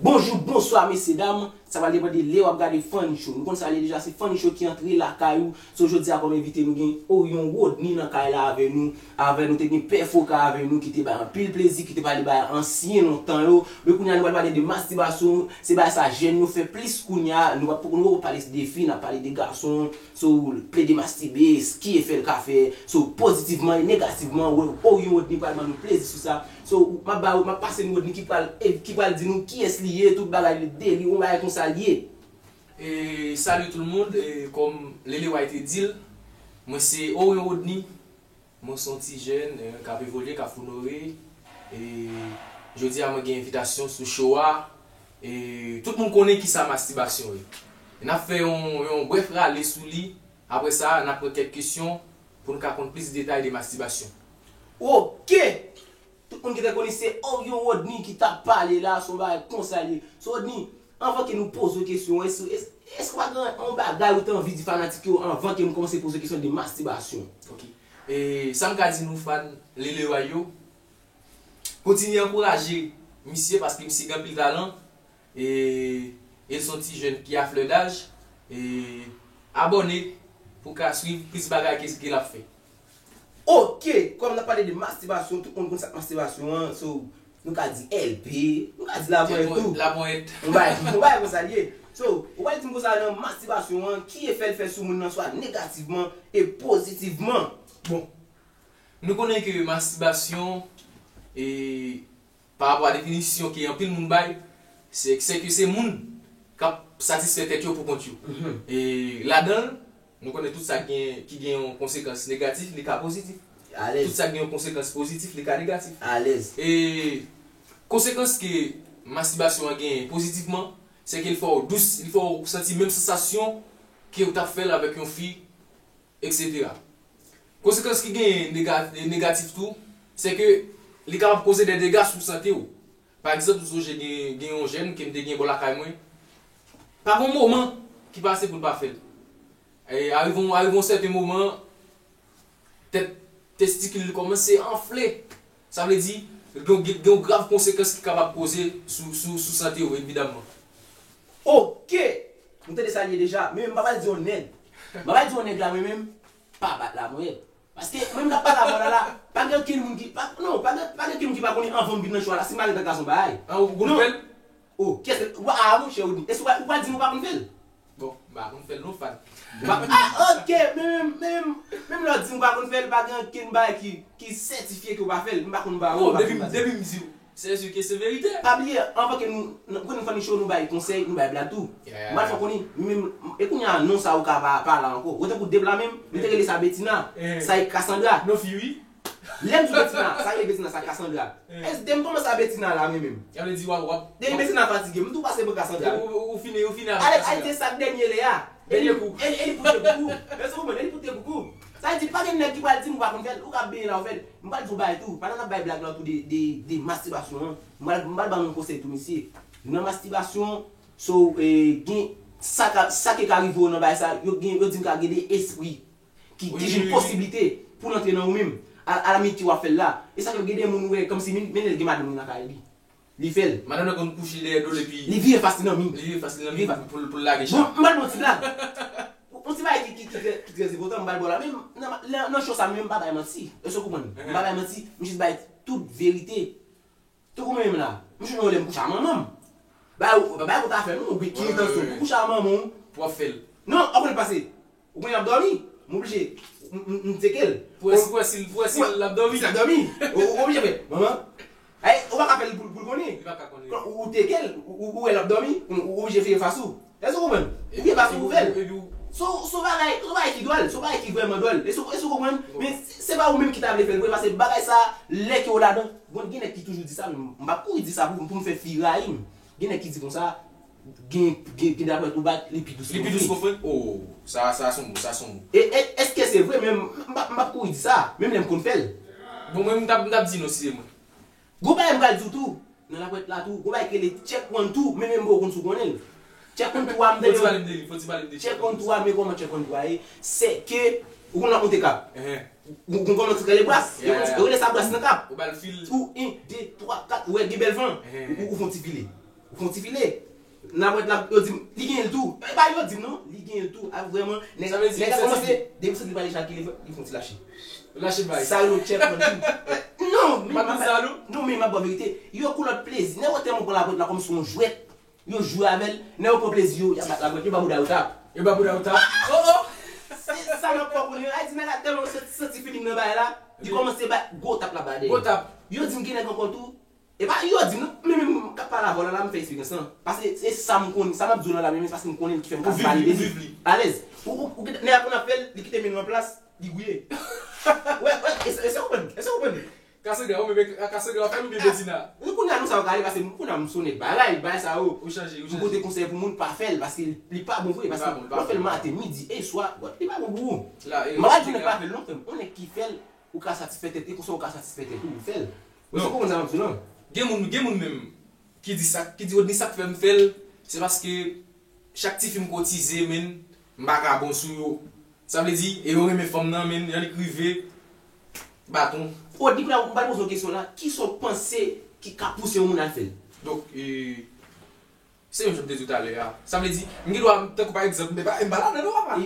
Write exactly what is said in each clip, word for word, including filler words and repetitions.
Bonjou, bonswa, mesye dam. Sa pral depann de lè w ap gade Funny Show. Nou konn sa l ye deja, se Funny Show ki antre lakay ou. So, jodi a, kòm envite, nou gen Orion Rodney nan kay la avè nou. Avè nou, te gen Pè Foka avè nou, ki te bay anpil plezi, ki te pale bay ansyen lontan yo. Men kounye a, nou pral pale de mastibasyon. Se bagay sa jèn yo fè plis kounye a. Nou pa, nou pa pale de fi, n ap pale de gason. So, plede mastibe, ki efè l ka fè. So, pozitivman e negativman, Orion Rodney pral ban nou plezi sou sa. So, m ap ba, m ap pase nou Rodney ki pral, ki pral di nou kiyès li ye, tout bagay de li, yon bagay konsa l ye. E, salut tout le monde, e, kòm Lele Way te di l, mwen se Orion Rodney, mwen se yon ti jèn, e, k ap evolye, k ap onore, e, jodi a mwen gen envitasyon sou show a, e, tout moun konnen kisa mastibasyon ye. E n ap fè yon, yon brèf rale sou li, apre sa, n ap pran kèk kesyon pou n ka konn plis detay de mastibasyon. Ok! Tout moun gentan konnen se Orion Rodney ki t ap pale la, se yon bagay konsa l ye. So Rodney, anvan ke nou poze w kesyon, èske, èske, èske w pa gen yon bagay ou te anvi di fanatik yo anvan ke nou kòmanse poze w kesyon de mastibasyon? Ok. E sa m ka di nou fan Lele Way yo, kontinye ankouraje misye paske misye gen anpil talan. E, e l se yon ti jèn ki a flè daj. E, abòne pou w ka swiv plis bagay ke, ke l ap fè. Ok, kòm n ap pale de mastibasyon, tout moun konn sa k mastibasyon an, so, nou ka di L P, nou ka di laponyèt tou. Laponyèt. Yon bagay, yon bagay konsa l ye. So, ou pral di m konsa nan mastibasyon an, ki efè l fè sou moun nan, swa negativman e pozitivman? Bon, nou konnen ke mastibasyon, e, pa rapò a definisyon ke anpil moun bay, se, se ke se moun k ap satisfè tèt yo pou kont yo. E ladan l, nou konnen tout sa ki gen, ki gen yon konsekans negatif, li ka pozitif. Tout sa ki gen yon konsekans pozitif, li ka negatif. Alèz. E konsekans ke mastibasyon an genyen pozitivman, se ke l fè w dous, li fè w santi menm sansasyon ke w t ap fè l avèk yon fi, etsetera. Konsekans ki genyen nega, negatif tou, se ke li kapab koze de dega sou sante w. Pa egzanp, m sonje gen, gen yon jèn ke m te gen bò lakay mwen. Pa gen yon moman ki pase pou l pa fè l. E arive yon, arive yon sèten moman, tèt testikil li kòmanse anfle. Sa vle di, gen, gen, gen yon grav konsekans ki kapab koze sou, sou, sou sante w, evidamman. Ok! Nou tande sa l ye deja, men m pa pral di yon nèg. M pa pral di yon nèg la, mwen menm, pa bat la mwen. Paske mwen menm k ap pale avè w la la, pa gen okenn moun ki, pa, non, pa gen, pa gen okenn moun ki pa konnen anvan m vin nan show a la, si m pa gentan ka son bagay. An, ou konn fè l? Oh, kiyès, ou pa, ah, monchè, Rodney, èske ou pa, ou pa di m ou pa konn fè l? Bon, m pa konn fè l non, fan. Ah, ok, men, men, men lè w di m ou pa konn fè l, pa gen okenn bagay ki, ki sètifye ke ou pa fè l, m pa konn ba ou. Depi, depi m di w, se sou ke se verite. Pa bliye, anvan ke nou, pou nou fè show, nou bay konsèy, nou bay blag tou. M pa fè konnen, men, e kounye a non sa ou ka pa, pa la ankò. Ou tankou Dave la menm, nou te rele sa Betina, sa e Cassandra. Non fi wi. Lè m di Betina, sa rele Betina, sa Cassandra. Èske m kòmanse a Betina la, men menm? Sa vle di w ap, w ap. Depi Betina fatige, m tou pase pou Cassandra. Ou, ou, ou fini, ou fini avèk Cassandra. Alex, Alex, se sa k dènye lè a. Dènye kou. E li, e li pote pou kou. Èske ou konprann? E li pote pou kou. Sa vle di, pa gen nèg ki pral di m ou pa konn fè l, ou ka benyen la ou fè l. M pral di w bagay tou, pandan n ap bay blag la tou de, de, de mastibasyon an, m pral, m pral ba nou yon konsèy tou, mesye. Nan mastibasyon, so, e, gen, sa ka, sa ki ka rive w nan bagay sa, yo gen, yo di m ka gen de espri ki, ki jwenn posiblite pou l antre nan ou menm. A, a la minit ki w ap fè l la. E sa fè gen de moun ou wè kòmsi men, men l gen madanm li nan kay li. Li fè l. Madanm nan konn kouche dèyè do l epi. Li vire fas li nan mi. Li vire fas li nan mi pou, pou, pou l lage chat. Bon, m ba nou yon ti blag. Yon ti bagay ki, ki, ki, ki trè enpòtan, m ba l bò la. Men, nan, nan, nan show sa, men m pa bay manti. Èske w konprann? M pa bay manti, m jis bay tout verite. Tankou mwen menm la, m jwenn yon lè m kouche a manman m. Bay ou, bay ou ta fè non, ou gen ki entansyon pou kouche a manman w. Pou w ap fè l. Non, w ap konn pase. Ou konn ap dòmi, m oblije, m, m, m teke l. Pou wè si, pou wè si, pou wè si l ap dòmi. Si l ap dòmi. Ou, ou oblije fè, manman. Ay, ou pa ka fè l pou, pou l konnen. Li pa ka konnen. Ou, ou teke l, ou, ou wè l ap dòmi, ou, ou oblije vire fas ou. Èske w konprann? Ou vire fas ou pou fè l. So, so bagay, so bagay ki dwòl, so bagay ki vrèman dwòl. Èske, èske w konprann? Men se, se pa ou menm ki ta vle fè l vre, paske bagay sa, lè ke w ladan, bon, gen nèg ki toujou di sa, men m p ap kouri di sa pou, pou m fè fi rayi m. Gen nèg ki di konsa, gen, gen, gen dapre ou bat, li pi dous. Li pi dous, konprann? Oh, sa, sa se yon mo, sa se yon mo. E, e, èske se vre? Men m, m p ap, m p ap kouri di sa, menm lè m konn fè l. Bon, mwen, m t ap, m t ap di non si se mwen. Gon bagay m pral di w tou, nan laponyèt la tou, gon bagay ki rele check one two, men menm mwen ou konn si w konnen l. Check one two a, m tande. Fò ti pale m de li, fò ti pale m de check one two a. Check one two a, men kòman check one two a ye? Se ke, ou konn w ap monte kap. Ou, ou konn kòman ti kale bras. Yo konn ti, yo rele sa bras nan kap. Ou ba l fil. Ou, en, de, twa, kat, ou wè gen bèl van. Ou, ou fè yon ti file. Fon ti file. Nan pwent la, yo di m, li genyen l tou. E pa yo di m non, li genyen l tou. A vrèman, nèg, nèg la kòmanse, depi sot li pale chak li, li fon ti lache. Lache bay. Sa yo tchèp mwen tou. Non, men m ap, non, men m ap ba w verite. Yo kou lòt plezi. Nèg yo tèlman pran lapwent la kòmsi yon jwèt. Yo jwe avè l. Nèg yo pran plezi yo, y ap bat lapwent, yo ba bouda yo tap. Yo ba bouda yo tap. Oh, oh! Se sa n ap fè kounye a. Ay di nèg la tèlman santi, santi feeling nan bagay la, li kòmanse bay gwo tap la ba dèyè. Gwo tap. Yo di m gen nèg ankò tou. E pa yo di m non, men menm m k ap pale avè w la, la m fè eksperyans lan. Paske se sa m konn, sa m ap di w la, la menm, se paske m konnen l ki fè m ka pale de li. Alèz. Ou, ou, ou, nèg ap konn ap fè l, li kite men l nan plas, li gouye. Wè, wè, e, e, èske w konprann? Èske w konprann? Kasandra, ou menm, Kasandra, w ap fè l oubyen Bedina? Ou konnen a nou sa yo ka ale, paske m konnen m sonnen bagay, bagay sa yo. Ou chanje, ou chanje. M pote konsèy pou moun pa fè l, paske li pa bon vre, paske lè w fè l maten, midi e swa, li pa bon pou ou. M pa di w nèg pa fè l non, frè m. On nèg ki fè l, ou ka satisfè tèt, e konsa ou ka satisfè tèt ou, ou fè l. Ou se konprann sa m ap di w lan? Gen moun, gen moun menm ki di sa, ki di Rodney sa k fè m fè l, se paske chak ti fi m kotize, men m pa ka bon sou yo. Sa vle di, e yo renmen fanm nan, men jan li k rive, baton. Rodney, kounye a, m pral poze w kesyon la, kisa w panse ki ka pouse yon moun al fè l? Donk, e, Se menm jan m te di w talè a. Sa vle di, m gen dwa, tankou pa egzanp, m pa, m pa ladan non, papa.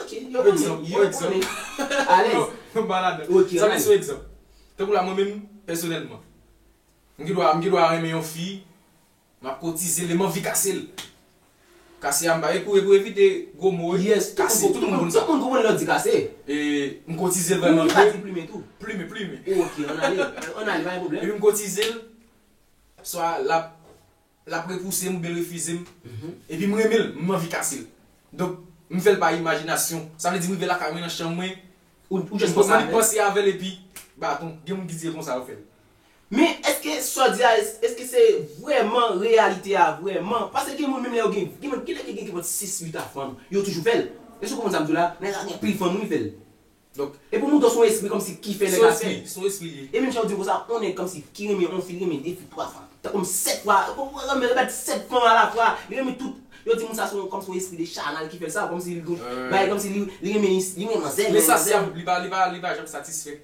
Ok, yo konnen, yo konnen. Alèz. Non, m pa ladan. Sa vle di, se yon egzanp. Tankou la, mwen menm, pèsonèlman, m gen dwa, m gen dwa renmen yon fi, m ap kotize l, e m anvi kase l. Kase a, m pa, e pou, e pou evite gwo mo, wi. Yes, tout moun konprann sa. Tout moun konprann lè w di kase. E m kotize l vrèman vre. Ou pa di plimen tou? Plimen, plimen. Ok, ann ale. Ann ale, pa gen pwoblèm. Epi m kotize l, swa l ap l ap repouse m oubyen l refize m. Epi m renmen l, m anvi kase l. Donk, m fè l pa imajinasyon. Sa vle di m rive lakay mwen nan chanm mwen, ou, ou just m annik panse avè l epi, baton, gen moun ki di e konsa yo fè l. Men èske sa w di a, èske se vrèman reyalite a vrèman? Paske gen moun menm lè yo gen, gen moun, gen nèg ki gen, ki pran sis uit a fanm, yo toujou fè l. Èske w konprann sa m di w la? Nèg la gen pil fanm, wi, fè l. Donk, e pou montre w se yon espri kòmsi ki fè nèg la fè. Se yon espri li ye. E menm jan w di konsa, yon nèg kòmsi ki renmen yon fi, li renmen de fi, twa fwa. Tankou m sèt fwa, renmen, renmen sèt fanm alafwa, li renmen tout. Yo di moun sa se yon, kòmsi yon espri de chanal ki fè l sa, kòmsi li gon, bagay kòmsi li, li renmen, li renmen manzè, li renmen manzè. Li pa, li pa, li pa janm satisfè.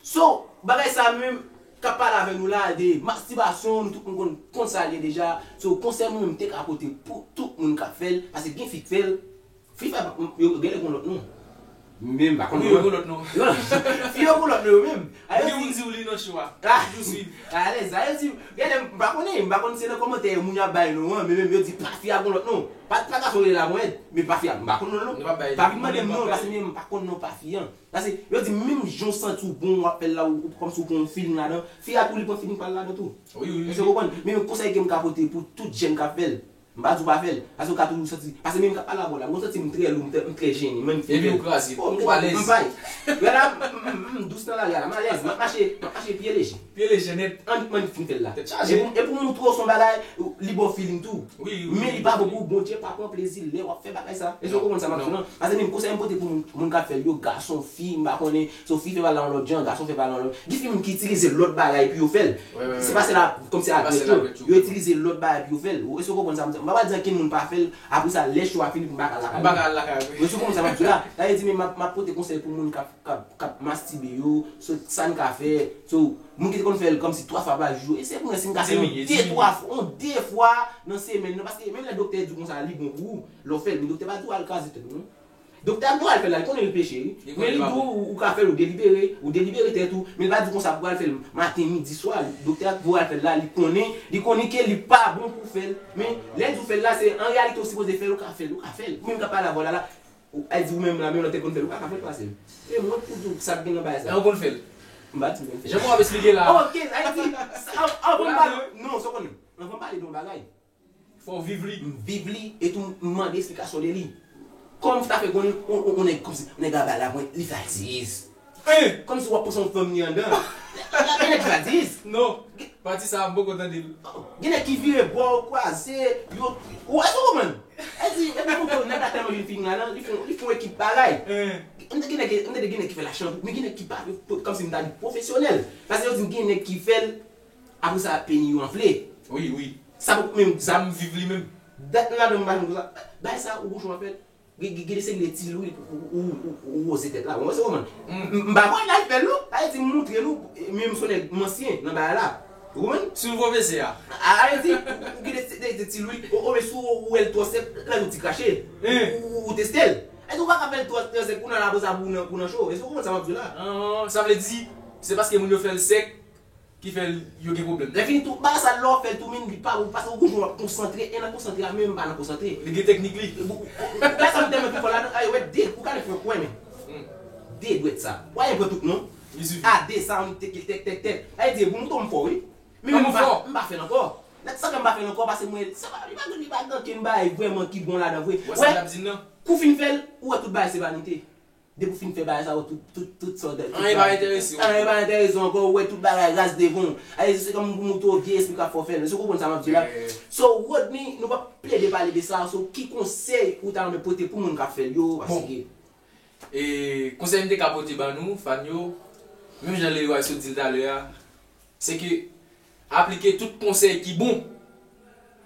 So, bagay sa menm, k ap pale avè nou la de mastibasyon, nou tout moun konn, konn sa l ye deja. So, konsèy mwen menm te ka pote pou tout moun k ap fè l, paske gen fi k fè l, fi fè, yo gen lè gon lòt non. Men m pa konn non. Wi, yo gon lòt non. Fi yo gon lòt non yo menm. Gen moun di w li nan cho a. Toujou swiv. Alèz, sa yo di, gen lè m pa konnen, m pa konn se nan kòmantè yo moun yo ap bay non an, men menm yo di pa fi a gon lòt non. Pa, pa gason rele la mwen, men pa fi a, m pa konn non non. Pa vin mande m non, paske men m pa konn non pa fi an. Paske yo di menm jan w santi w bon, w ap fè l la, ou, ou kòmsi w pran yon feeling ladan, fi a tou li pran feeling pa l ladan tou. Wi, wi, wi. Èske w konprann? Men yon konsèy ke m ka pote pou tout jèn k ap fè l, m pa di w pa fè l. Paske w ka toujou santi, paske menm m ka pale avè w la, mwen santi m trè lou, m trè, m trè jennen, mwen m fin fè l. Epi w kraze, ou alèz. M pay. Wè la, m, m, m, m dous nan lari a la, m alèz, m ap mache, m ap mache pye leje. Pye leje nèt. Annik mwen fin fè l la. Tèt chaje. E pou, e pou montre w se yon bagay, li ba w feeling tou. Wi, wi, wi. Men li pa bon pou ou, Bondye pa pran plezi lè w ap fè bagay sa. Èske w konprann sa m ap di w lan? Paske menm konsèy m pote pou moun, moun k ap fè l yo, gason, fi, m pa konnen, se yon fi fè bagay la yon lòt jan, gason fè bagay la yon lòt. Gen fi menm ki itilize lòt bagay pou yo fè l. Se pa sèl a, kòmsi a grèt yo. Yo itilize lòt bagay pou yo fè l. Èske w konprann sa m ap di w lan? M pa pral di ankenn moun pa fè l, apre sa, lè cho a fini pou m pa ka al lakay mwen. M pa ka al lakay mwen. Èske w konprann sa m ap di w la? Sa vle di, men m ap, m ap pote konsèy pou moun k ap, k ap, k ap mastibe yo, so, sa n ka fè, so, moun ki te konn fè l kòmsi twa fwa pa jou, eseye pou mwen si n ka fè yon de, twa fwa, yon de fwa nan semèn nan, paske menm lè doktè di w konsa, li bon pou ou, lè w fè l, men doktè pa di w al kraze tèt ou non. Doktè a di w al fè l la, li konnen li peche, wi. Men li di w, ou ka fè l, ou delibere, ou delibere tèt ou, men li pa di w konsa pou w al fè l maten, midi, swa. Doktè a di w al fè l la, li konnen, li konnen ke li pa bon pou w fè l. Men lè l di w fè l la, se an reyalite ou sipoze fè l, ou ka fè l, ou ka fè l. Ou menm k ap pale avè w la la, ou, al di ou menm la, menm lè w te konn fè l, ou pa ka fè l pase l. E mwen pou di w sa k gen nan bagay sa. E ou konn fè l? M pa di m konn fè l. Jan w ap esplike la. Ok, sa vle di, sa, anvan m pale, non, sa w konnen. Anvan m pale de yon bagay. Fò w viv li. M viv li, e tou m mande esplikasyon de li. Kòman ta fè konnen yon, yon, yon nèg kòmsi, yon nèg aba la mwen, li fatiz. Hein? Kòmsi w ap panse yon fanm ni anndan. Gen nèg ki fatiz. Non. Pati sa a, m poko tande l. Gen nèg ki vire bò, kwaze, yo, ou, èske w konprann? E di, epi konprann, nèg la tèlman vin fin ladan, li fè, li fè yon ekip bagay. Hein. M te gen nèg, m te gen nèg ki fè l a chanpou, men gen nèg ki pa, kòmsi m ta di pwofesyonèl. Paske yo di m gen nèg ki fè l, apre sa, peni yo anfle. Wi, wi. Sa poko menm, sa m viv li menm. Dat m ladan m pa janm konsa. Bagay sa, ou gon chwa fè l. Gen, gen, gen de seri de ti lwil ou, ou, ou, ou, ou woze tèt la. Ou wè, se kòman? M, m pa kwè l al fè l non. Sa vle di m montre nou, men m se yon nèg, m ansyen nan bagay la. Ou konprann? Sou pwofesè a. A, sa vle di, ou, ou gen de Ti Lwi, o, o, men si w wè l twò sèk, lè yon ti krache, ou, ou, ou teste l. Èske ou pa ka fè l twò, twò sèk, pou nan la, pou sa, pou nan, pou nan cho? Èske ou konprann sa m ap di w la? Sa vle di, se paske moun yo fè l sèk ki fè l, yo gen pwoblèm. Lè fini tou, bagay sa lè w fè l tou, men li pa bon, paske ou gon jan w ap konsantre, e nan konsantre a menm, m pa nan konsantre. Li gen teknik li. Ou, ou, ou, ou, sa m tèlman pi fò ladan, a, ou wè de, ou ka fè kwè, men. De dwèt sa. Ou pa gen pran tout non. A de sa, ou tèk, tèk, tèk, tèk. A di, pou mouton m fò, wi. Men m pa, m pa fè l ankò. Nèg sa fè m pa fè l ankò, paske mwen, sa pa, li pa, li pa gen ankenn bagay vrèman ki bon ladan vre. Wè, kou w fin fè l, ou wè tout bagay se vanite. Depi w fin fè bagay sa yo, tout, tout, tout sa w te, tout bagay. Anyen pa enterese w. Anyen pa enterese w ankò, ou wè tout bagay raz devan w. Aye, se kòm pou moutre w vye espri k ap fè w fè l. Èske w konprann sa m ap di w la? So, Rodney, nou p ap plede pale de sa, so, ki konsèy ou ta renmen pote pou moun k ap fè l yo, paske. E konsèy m te ka pote ban nou, fan yo, menm jan Leroy sot di l talè a, se ke aplike tout konsèy ki bon,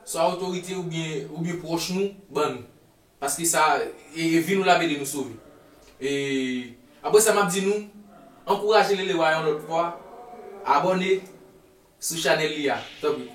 swa otorite oubyen, oubyen pwòch nou ban nou. Paske sa, e, e vi nou l ap ede nou sove. E apre sa, m ap di nou, ankouraje Lele Wa yon lòt fwa, abòne sou chanèl li a, tanpri.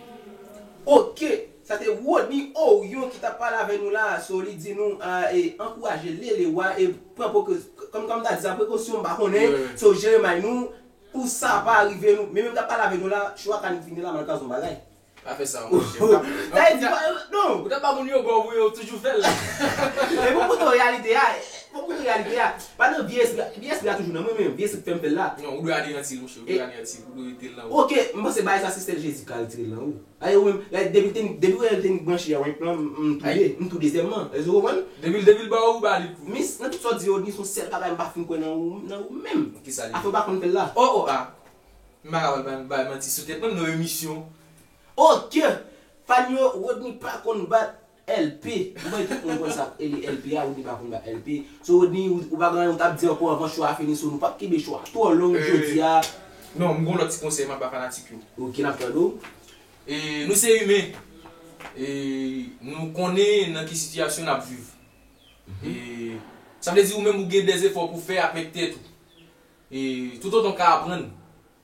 Ok, sa te Rodney Orion ki t ap pale avè nou la, so li di nou, a, e, ankouraje Lele Wa, e, pran prekosyon, kòm, kòm ta di sa, prekosyon, m pa konnen, so jere may nou, pou sa pa rive nou, men menm k ap pale avè nou la, cho a ka vini la, m al kraze yon bagay. Pa fè sa, monchè. Sa vle di, non. Ou ta ba moun yo gòv ou yo toujou fè l. E pou koute reyalite a, pou koute reyalite a. Pa nan vye espri, vye espri a toujou nan mwen, men vye espri k fè m fè l la. Non, ou dwe aneyanti l, monchè, ou dwe aneyanti l, ou dwe rete l nan ou. Ok, m panse bagay sa se sèl Jezi k ka retire l nan ou. Aye ou menm, like, depi l te, depi w wè l te branche a yon plan, m toude, m toude sèlman. Èske ou konprann? Depi l, depi l ba ou, ou ba li tou. Mis, nan tout sa w di yo, ni se yon sèl bagay m pa fin kwè nan ou, nan ou menm. Kisa li ye? Afè w pa konn fè l la. Oh, oh, ah. M pa ka pral bay, bay manti sou tèt mwen, m nan emisyon. Ok! Fan yo, Rodney pa konn bat L P. M kwè tout moun konn sa, e, L P a, Rodney pa konn bat L P. So, Rodney, ou, ou pa gen anyen ou t ap di ankò avan show a fini, so nou p ap kenbe show a twò long jodi a. Non, m gen yon lòt ti konsèy m ap ba fanatik yo. Ok, n ap tande w. E, nou se imen. E, nou konnen nan ki sitiyasyon n ap viv. E, sa vle di ou menm ou gen dèzefò pou fè avèk tèt ou. E toutotan w ka aprann,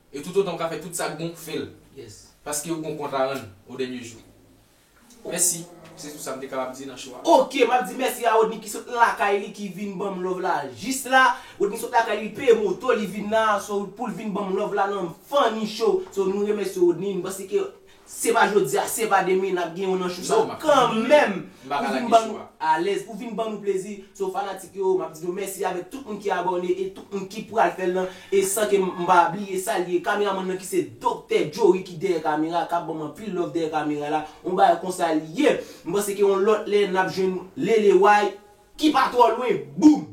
e toutotan w ka fè tout sa k bon, fè l. Paske ou gon kont a rann o dènye jou. Mèsi. Se tou sa m te kapab di nan show a. Ok, m ap di mèsi a Rodney ki sot lakay li, ki vin ban m love la jis la. Rodney sot lakay li, li peye moto, li vin la, so pou l vin ban m love la nan Funny Show. So nou remèsye Rodney, nou panse ke Se pa jodi a, se pa demen, n ap gen yon nan show sa kanmenm. Pou vin ban nou alèz, pou vin ban nou plezi. So, fanatik yo, m ap di nou mèsi avèk tout moun ki abòne e tout moun ki pral fè l lan. E san ke m pa bliye salye kameramann nan ki se Doktè Jory ki dèyè kamera, k ap ban m anpil love dèyè kamera la. Yon bagay konsa l ye. M panse ke yon lòt lè n ap jwenn Lele Way ki pa twò lwen. Boom!